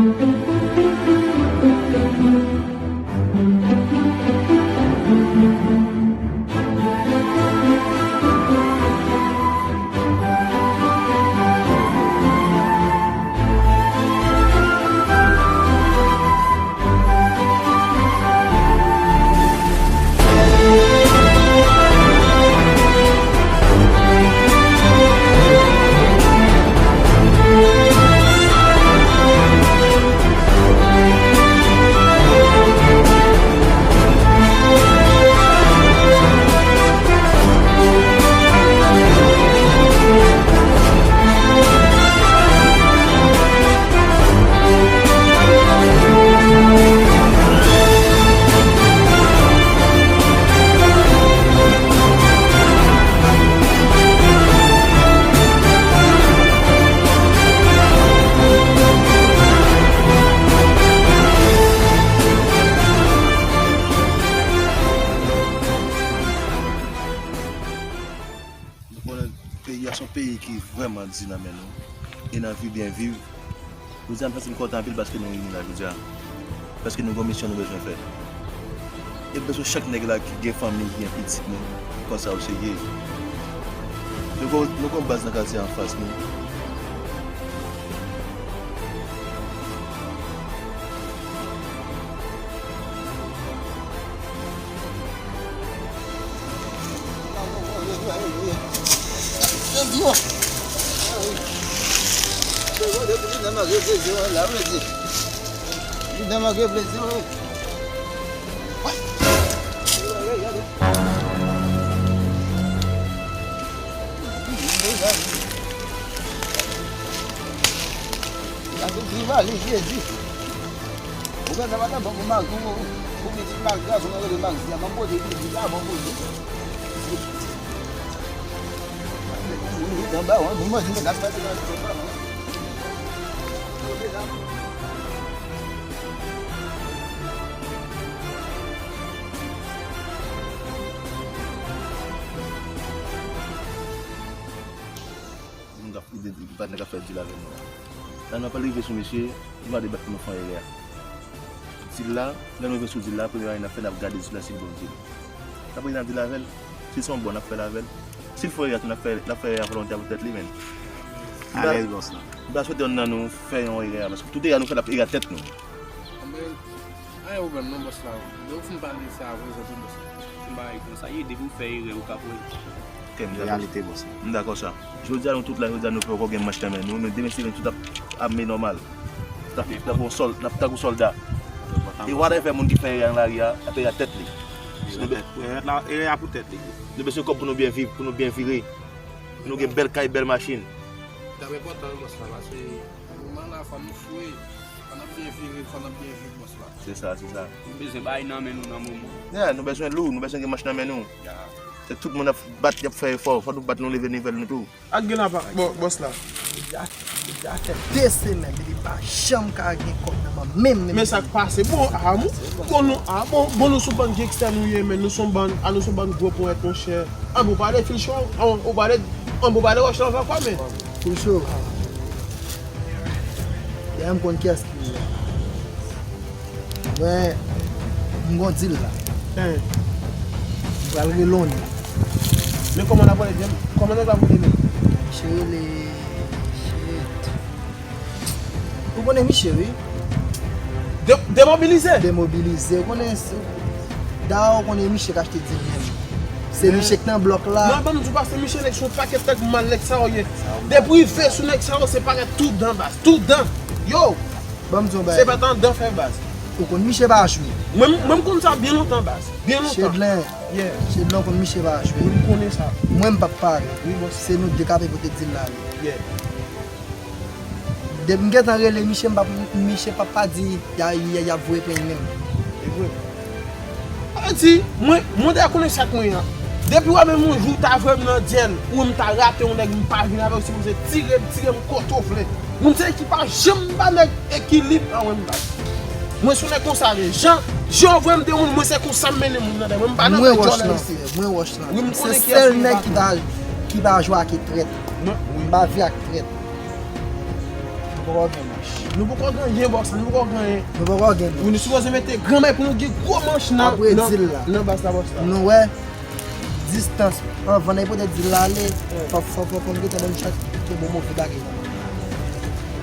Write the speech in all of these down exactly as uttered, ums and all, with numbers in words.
Nou konnen peyi a se yon peyi ki vrèman di nan men nou. E n anvi byen viv. Jodi a, m santi m kontan anpil paske nou reyini la jodi a. Paske nou gen yon misyon nou bezwen fè. E m panse chak nèg la ki gen fanmi, ki gen pitit nou, konsa yo se ye. Nou gen, nou gen yon baz nan katye anfas nou. Gouvènman pa ta ban pou Max, pou, pou, pou pitit Max, gason nan rele Max, di a ban pote pitit la, ban pote. Moun ret anba, wi, moun manje nan gaz, pa te nan ret anba, wi. Moun k ap, patnè k ap fè dil avè nou an. La, nou pral rive sou misye, nou pa debat pou nou fè yon erè. Dil la, lè nou rive sou dil la, premye bagay n ap fè, n ap gade dil la si l bon dil. N ap rive n ap dil avè l. Si l se yon bon, n ap fè l avè l. Si l fè erè tou, n ap fè, n ap fè erè a volonte a pou tèt li, men. Alèz, bòs la. M pa swete yonn nan nou fè yon erè, paske tout erè nou fè, n ap erè a tèt nou. Anben, pa gen pwoblèm non, bòs la. Lè w fin pale sa a, prezante bòs la. Se yon bagay konsa ye, depi w fè erè, ou ka pran. Ok, m dakò. Reyalite, bòs la. M dakò sa. Jodi a, nou tout la, jodi a, nou poko gen manch nan men nou, men demen si nou tout ap ame nòmal. Tankou, tankou yon sòl-, n ap tankou sòlda. E whatever moun ki fè erè nan lari a, ap erè a tèt li. Erè a pou tèt li. Nou bezwen kòb pou nou byen viv, pou nou byen vire. Nou gen bèl kay, bèl machin. Dam enpòtan wi, bòs la, paske moman la, fò nou fre, fò n ap byen vire, fò n ap byen viv, bòs la. Se sa, se sa. Nou bezwen bay nan men nou nan moman. Yeah, nou bezwen lou, nou bezwen gen manch nan men nou. Yeah. Se tout moun ap bat, y ap fè efò, fò nou bat, nou leve nivo nou tou. Ak gen apa, bò-, bòs la. Deja, deja fè de semèn, depi pa janm ka gen kòb nan men m, menm. Men sa k pase, bon, a, bon, bon, nou, a, bon, bon, nou se yon bann gangstè nou ye, men nou se yon bann, a, nou se yon bann gwo ponyèt, monchè. An, bon, pale fil cho, an, ou pale, an, bon, pale wòch la ankò, men. Fil cho. Dayè, m konn kiyès ki ye. Mwen, m gon dil la. Hen. M pral rele w li. Men kòman n ap rele, kòman nèg la ap rele menm? Misye rele, shit. Ou konnen misye, wi. De-, demobilize? Demobilize. Ou konnen, se, dayè, ou konnen misye k achte dil menm. Se misye k nan blòk la. Non, ban m di w, paske misye nèg se yon pakèt nèg mal nèg sa yo ye. Depi w rive sou nèg sa yo, se parèt tou dan baz. Tou dan. Yo! Ban m di w yon bagay. Se pa t anndan fè baz. Ou konn misye pa jwe. Mwen, mwen m konn sa byen lontan baz. Byen lontan. Chedlen. Yeah. Chedlen, ou konn misye pa jwe. Wi, m konnen sa. Mwen m p ap pare. Wi, bòs. Se nou de k ape pote dil la ale. Yeah. Depi m gentan rele misye, m p ap, misye p ap pa di y a, y a, y ap voye plenn menm. E vre. Sa vle di, mwen, mwen deja konnen sa k mwen an. Depi w wè menm yon jou w ta voye m nan dyèl, ou menm ta rate yon nèg, m pa vin avè w, sipoze tire m, tire m kote w vle. Moun se ki pa janm ba nèg ekilib an mwen m ba. Mwen se yon nèg konsa vre. Jan, jan w voye m de moun, mwen se konsa m mennen moun nan dèyè mwen. M pa nan djòlè mesye. Mwen wòch lan. Wi, m konnen kiyès ou ye. Se sèl nèg ki pa, ki pa jwe ak trèt. M pa viv ak trèt. Nou poko gen manch. Nou poko genyen, bòs la, nou poko genyen. Nou poko genyen. Wi, nou sipoze mete gran may pou nou gen gwo manch nan, nan, nan bas la, bòs la. Nou wè, distans, anvan nan ipotèk dil la ale, fò, fò, fò, fò nou gentan ban nou chak ke bon move bagay la.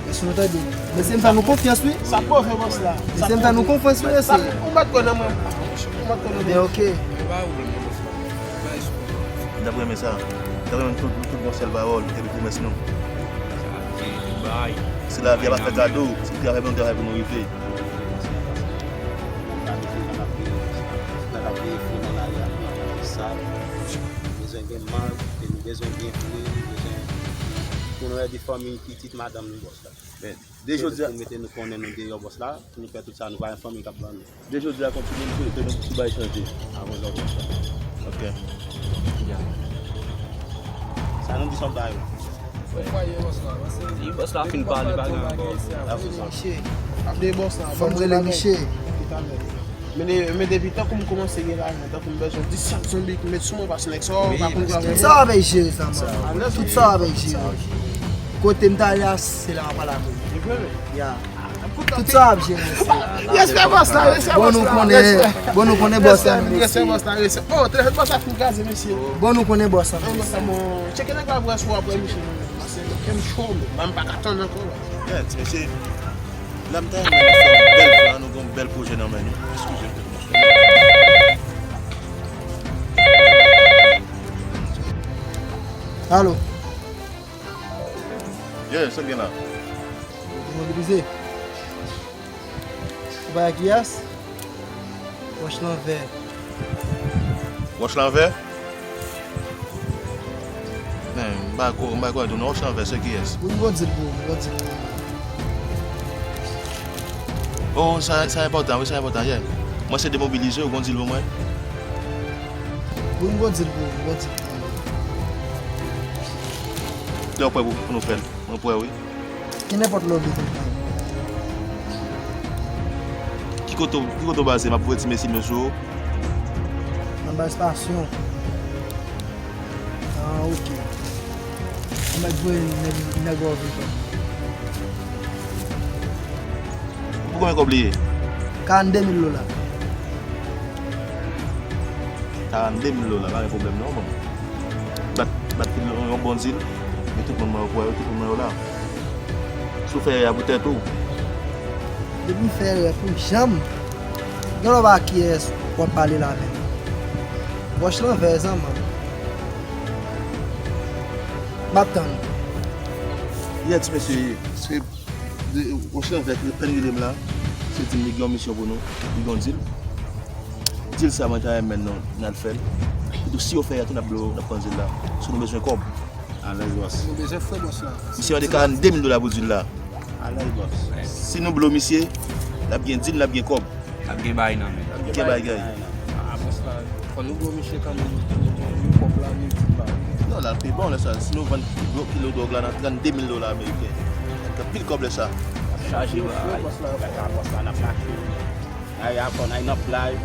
Èske nou tande? Mesye, m fè nou konfyans, wi. Sa move, bòs la. Mesye, m fè nou konfyans, wi, mesye. Ou mèt kwè nan mwen. Ou mèt kwè nan mwen. Ebyen, oke. M t ap renmen sa. M t ap renmen tout, tout bon sèl pawòl, epi pwomès nou. Se lavi a pa fè kado, se travay pou nou travay pou nou rive. Sa nou bezwen gen mang, e nou bezwen gen vre, nou bezwen pou nou ede fanmi, pitit, madanm nou, bòs la. Men, de jodi a pou mete nou konnen nou deyò, bòs la, pou nou fè tout sa, nou pa gen fanmi k ap ban nou. De jodi a kontinye, nou swete nou tout bagay chanje. Avan lòt, bòs la. Ok. Sa nou di sòt ba yo. Si bòs la fin pale bagay ankò. Misye. Ap de bòs la. Fò m rele misye. Men de, men depi tankou m kòmanse gen lajan, tankou m bezwen dis sak zonbi ki met sou mwen, paske nèg sa yo pa konn travay. Sa w ap jere sa, man. Tout sa w ap jere. Kote m ta ye a, se la w ap pale avè m. Ya. Tout sa w ap jere, mesye. Respè bòs la, respè bòs la. Bon, nou konnen, bon, nou konnen bòs la, mesye. Respè bòs la, respè. Oh, telefòn bòs la fin kraze, mesye. Bon, nou konnen bòs la, mesye. Tcheke nèg la pou wè si w ap wè misye. Paske kè m cho, men m pa ka tann ankò. Yeah, ti mesye. La m ta renmen nou fè yon bèl plan, nou gen yon bèl pwojè nan men nou. Eskize m. Alo. Yeah, sa k gen la? Demobilize. Ou pa wè kiyès? Wòch Lanvè. Wòch Lanvè? Men, m pa ko-, m pa kwè tou non, Wòch Lanvè, se kiyès? Wi, m gon dil pou ou, m gon dil pou ou. Oh, sa, sa enpòtan, wi, sa enpòtan, yeah. Mwen se demobilize, ou gon dil pou mwen? Wi, m gon dil pou ou, m gon dil pou ou. Lè w prè pou, pou nou fè l. Mwen prè, wi. Ki nenpòt lè w bezwen pran. Ki kote w, ki kote w baze? M ap voye ti mesaj mwen sou ou. Nan baz Pasyon. Ah, ok. Ou mèt voye nèg, nèg ou vin pran. Pou konbyen kòb li ye? Karannde mil dola. Karannde mil dola, pa gen pwoblèm non, bon. Bat, bat yon, yon bon dil, men tout moun mwen yo kwè yo, tout moun mwen yo la. Si w fè erè a pou tèt ou. Depi m fè erè pou janm, gen lè w pa kiyès w ap pale la menm. Wòch Lanvè, zanmi. M ap tann. Yè ti mesye, se Wòch Lanvè ki pèn rele m la, se di m li gen yon misyon pou nou, li gen yon dil. Dil sa mwen ta renmen nou, n al fè l. Epi tou si yo fè erè tou n ap bloke, n ap pran dil la. Paske nou bezwen kòb. Alèz bòs. Nou bezwen fè bòs la. Misye mande karannde mil dola pou dil la. Alèz bòs. Si nou bloke misye, l ap gen dil, l ap gen kòb. Ap gen bagay nan men. Gen bagay. Ah, bòs la, fò nou bloke misye kanmenm, pou nou pran kòb la, nou di pa. Non, la pi bon lè sa. Si nou vann kilo dwòg la nan trannde mil dola ameriken, sa fè anpil kòb lè sa. Chaje bagay. Bòs la, bòs la, n ap mache. Ay, aprann, ay nan plaj,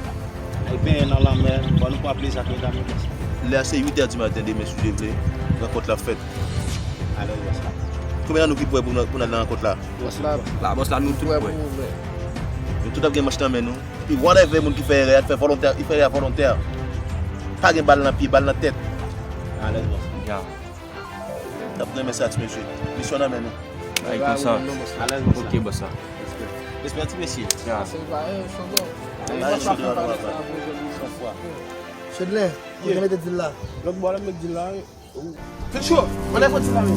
ay benyen nan lanmè, bon, nou pran plezi ak medam yo. Lè a se uit è di maten demen, si Dye vle, rankont la ap fèt. Alèz bòs la. Konbyen nan nou ki prè pou n, pou n al nan rankont la? Bòs la. La, bòs la, nou tout prè. Nou tout ap gen manch nan men nou. Epi whatever moun ki fè erè a, fè volontè, li fè erè a volontè. Pa gen bal nan pye, bal nan tèt. Alèz bòs la. Ya. N ap renmen sa, ti mesye. Misyon nan men nou. Bay konsa. Alèz bòs la. Ok, bòs la. Respè. Respè, ti mesye. Ya. Chedlè, ou te mete dil la? Lòt bò la, m met dil la. Fè cho! Mande fò ti la men.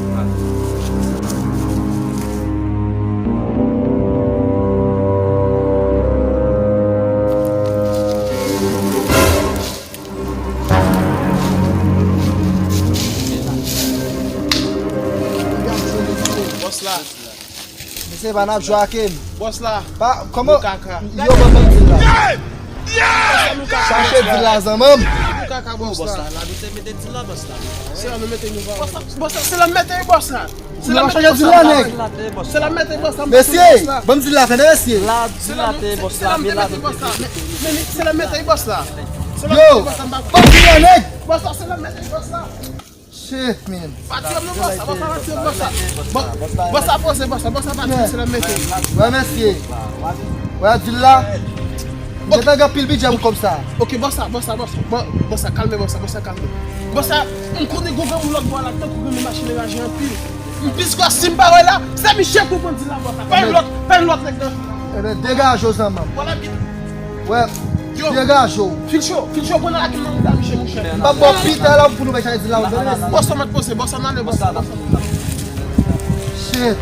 Bòs la. Mesye, pa n ap jwe ak m. Bòs la. Pa, kòman? Yo, ban m dil la. Chache dil la, zanmi m. Nou kaka, bòs la. La nou te mete dil la, bòs la. Se la nou mete nou. Bòs la, bòs la, se la mete bòs la. Se la mete bòs la, nèg. Se la mete bòs la. Mesye, ban m dil la, tande, mesye. La, dil la te bòs la, men la te bòs la. Men, men, se la mete bòs la. Yo, ban m dil la, nèg. Bòs la, se la mete bòs la. Shit, man. Pa tiye m non, bòs la, bòs la, pa tiye m, bòs la. Bò-, bòs la poze, bòs la, bòs la pa tiye m, se lè m mete. Wè, mesye. Wè, dil la. M gentan gen anpil bidjè pou kòb sa. Ok, bòs la, bòs la, bòs la. Bò-, bòs la, kalme, bòs la, bòs la, kalme. Bòs la, m konnen gon granmoun lòt bò la, tankou granmoun machin raje anpil. M plis gwo si m pa wè la, se misye k pou pran dil la, bòs la. Pa yon lòt, pa yon lòt nèg nan. Ebyen, degaje w, zanmi m. Wè, degaje w. Fil cho, fil cho, pran nan lakou nan misye, monchè. M p ap ba w pita la pou nou bay chay dil la, ou tande, mesye? Bòs la, mèt poze, bòs la, n ale, bòs la, bòs la. Shit.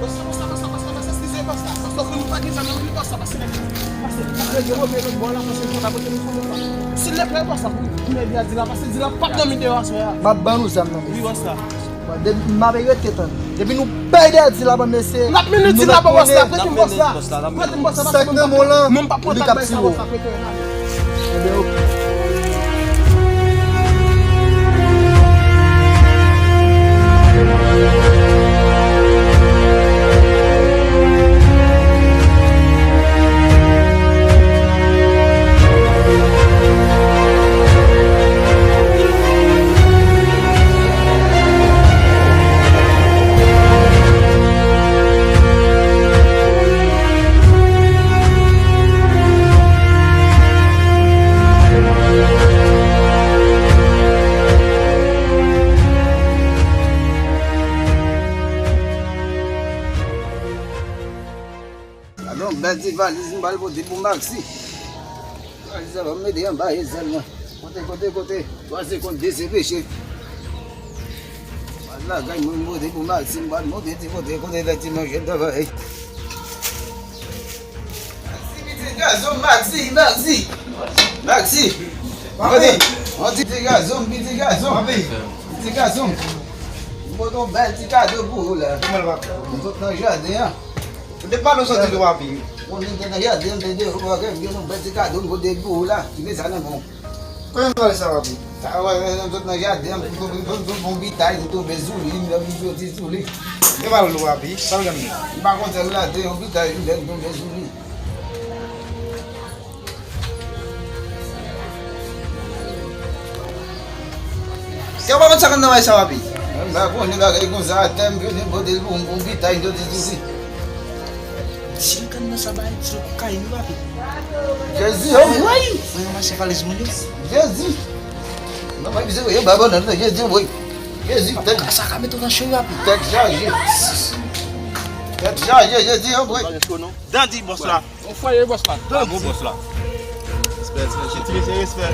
Bòs la, bòs la, bòs la, bòs la, bòs la, eskize, bòs la. Bòs la, nou pa gen zam nan men nou, bòs la, pase nèg la. Pase, pase, yo, men lòt bò la, pase, fò n ap pote nou, fò n ap. Silvouplè, bòs la, pou, pou nèg la di la, pase di la, pa t nan mi deyò aswè a. M ap ban nou zam nan, mesye. Wi, bòs la. Bon, depi m ap rete tann. Depi nou bay dèyè dil la, ban mesye. N ap mennen dil la, ban bòs la, prete m bòs la. Prete m bòs la, paske m pa pran, non, m pa pran tak bay sa, bòs la, prete m la. Ebyen, ok. Gade yon bèl ti valiz m pral pote pou Maxi. Valiz sa, ban m mete anba echèl mwen. Kote, kote, kote? Twa segonn, de se peche. Al lakay mwen, m pote pou Maxi, m pral monte ti kote, kote lè ti manje travay. Maxi, pitit gason, Maxi, Maxi. Maxi. Papi. Monte, monte, pitit gason, pitit gason. Papi. Pitit gason. M pote yon bèl ti kado pou ou la. Kòman l, papi? M sot nan jaden an. Ou te pale w soti tou, papi. Bon, m te nan jaden, m te di ou, bagay, m gen yon bèl ti kado, m pote pou ou la. Kite sa nan men w. Kòman w pale sa, papi? Sa, wè, wè, m sot nan jaden, m tonbe, m tonbe, m tonbe, yon bitay, m tonbe sou li, m soti sou li. Te pale w, papi, sa w gen menm? M pa konn sa l la, te yon bitay, m tonbe sou li. Kè w pa konn sa k anndan bagay sa, papi? M pa konnen bagay konsa, atè m vini pote l pou m, pou m pita, m soti sou li. Si l konn nan sa bagay, ti kokayin, wi, papi. Jezi, oh, wi! Mwen ranmase valiz mwen yo. Jezi! Mwen pa bizwen voye ba bannann nan, Jezi, wi. Jezi, tèt. Sa ka mete w nan cho, wi, papi. Tèt chaje. Tèt chaje, Jezi, oh, wi. Dandi, bòs la. Anfwaye bòs la. Bravo, bòs la. Respè, respè. Ti mesye, respè.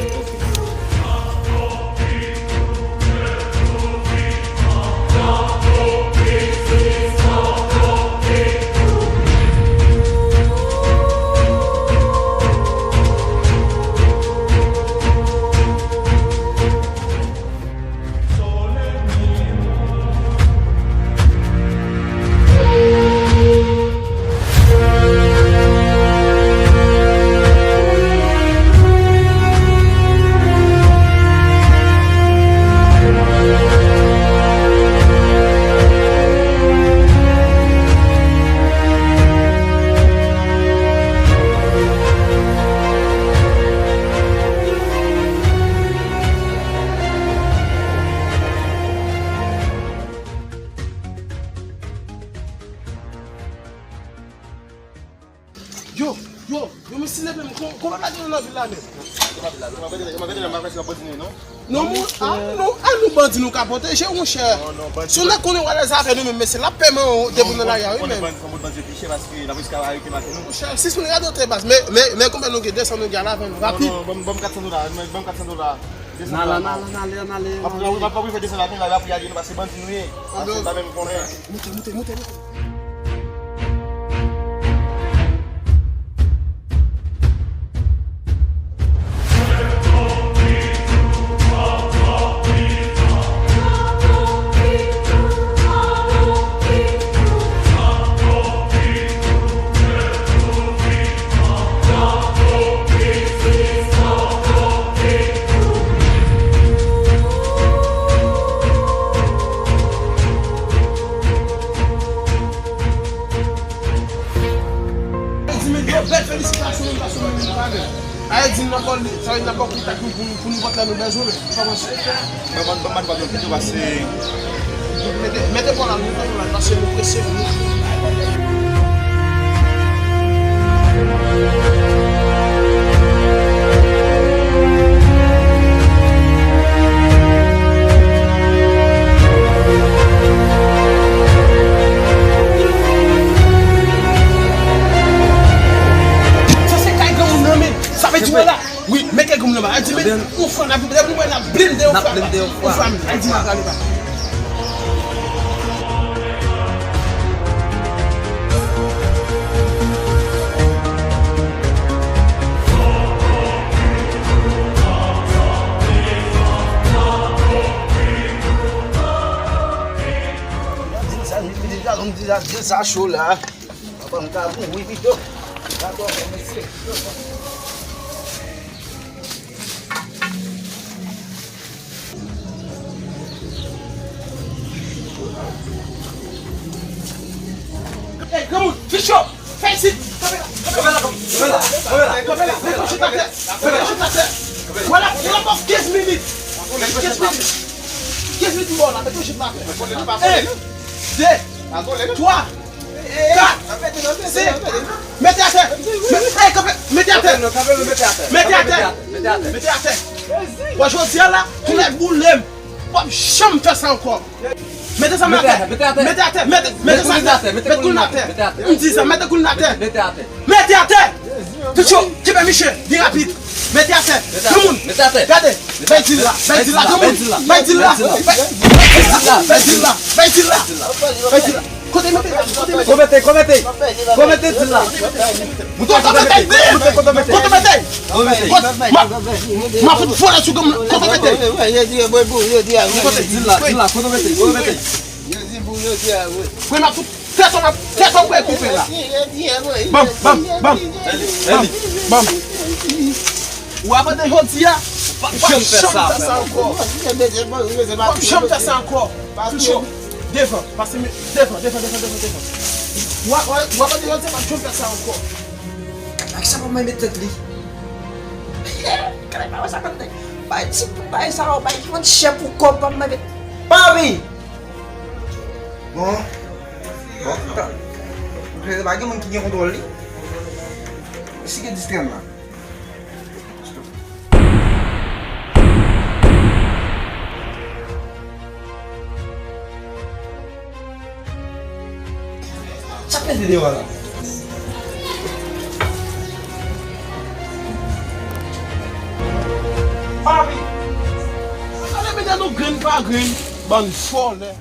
Yo, yo, yo, men silvouplè, kon-, konbyen bagay nou nan vil la menm? Nan vil la, non, mwen pa kwè se nan bandi nou ye, non. Non, moun, a, non, a nou bandi nou ka pwoteje, monchè. Si yon nèg konnen wè lèzafè nou menm, mesye, l ap pè men w depi w nan lari a, wi, menm. Bandi, bandi yo pi chè paske lapolis ka arete machin nou. Monchè, sis moun gade w te baz, men, men, men konbyen nou gen? De san nou gen, al avè nou, rapid. Non, non, ban m, ban m kat san dola, ban m kat san dola. N ale, n ale, n ale, n ale. M ap, m ap, m ap rive desann la, men la, la pou y ale, nou pase bandi nou ye. Pase pa menm konnen. Moute, moute, moute, moute. Sa vle di n ap ba w kontak nou pou, pou nenpòt lè nou bezwen, men. Kòman se? Ban, ban, ban, ban, ban, pito pase. Mete, mete kò la, mete kò la, pase nou prese, nou. Sa se kay granmoun nan, men. Sa vle di wè la. Wi, men kay granmoun nan, men. Al di, men, yon fwa, n ap, depi nou wè, n ap blende yon fwa. N ap blende yon fwa. Yon fwa, men. Al di, men, al di, men. Di sa, di sa, di sa cho la. Papa, m ka mouri pito. Dakò, mesye. Ey, granmoun, ficho! Fè isit! Kanpe la! Kanpe la! Kanpe la! Kanpe la! Mete yon chit atè! Mete yon chit atè! Vwala, vwala, bon, kenz minit! Kenz minit! Kenz minit, m ba w la, mete yon chit atè! Ey! De! Twa! Kat! Senk! Mete atè! Ey, kanpe! Mete atè! Mete atè! Mete atè! W a jodi a la, tou nèg boule m! W ap janm fè sa ankò! Mete sa atè! Mete atè! Mete atè! Mete sa atè! Mete koulin atè! M di sa, mete koulin atè! Mete atè! Picho, kenbe miche, byen rapid! Mete atè! Granmoun! Gade! Bay dil la! Bay dil la! Granmoun! Bay dil la! Bay dil la! Bay dil la! Bay dil la! Kote mete? Kote mete? Kote mete? Kote mete dil la? Kote mete? Kote mete? Kote mete? Kote mete? Ma, ma fout vole sou granmoun. Kote mete? Kote? Dil la, dil la, kote mete? Kote mete? Mwen ma fout tèt an, tèt an mwen koupe la. Bam, bam, bam. Eli, Eli. Bam. Ou abandone jodi a, w ap janm fè sa ankò. W ap janm fè sa ankò. Touche w. Devan, pase mi-, devan, devan, devan, devan, devan. W ap, w ap, w ap ap di yo se pa jwenn fè sa ankò. Ak sa pa may met tèt li. Kale pa wè sa kòm nèg. Bay ti pou bay sa yo, bay ki konn chè pou kòb pa may met. Papi! Bon. Bon, ta. Pa gen moun ki gen kontwòl li. Si gen distrè m la. Sa k mete deyò a la? Papi! Ale mete nou grenn pa grenn, bann vòlè.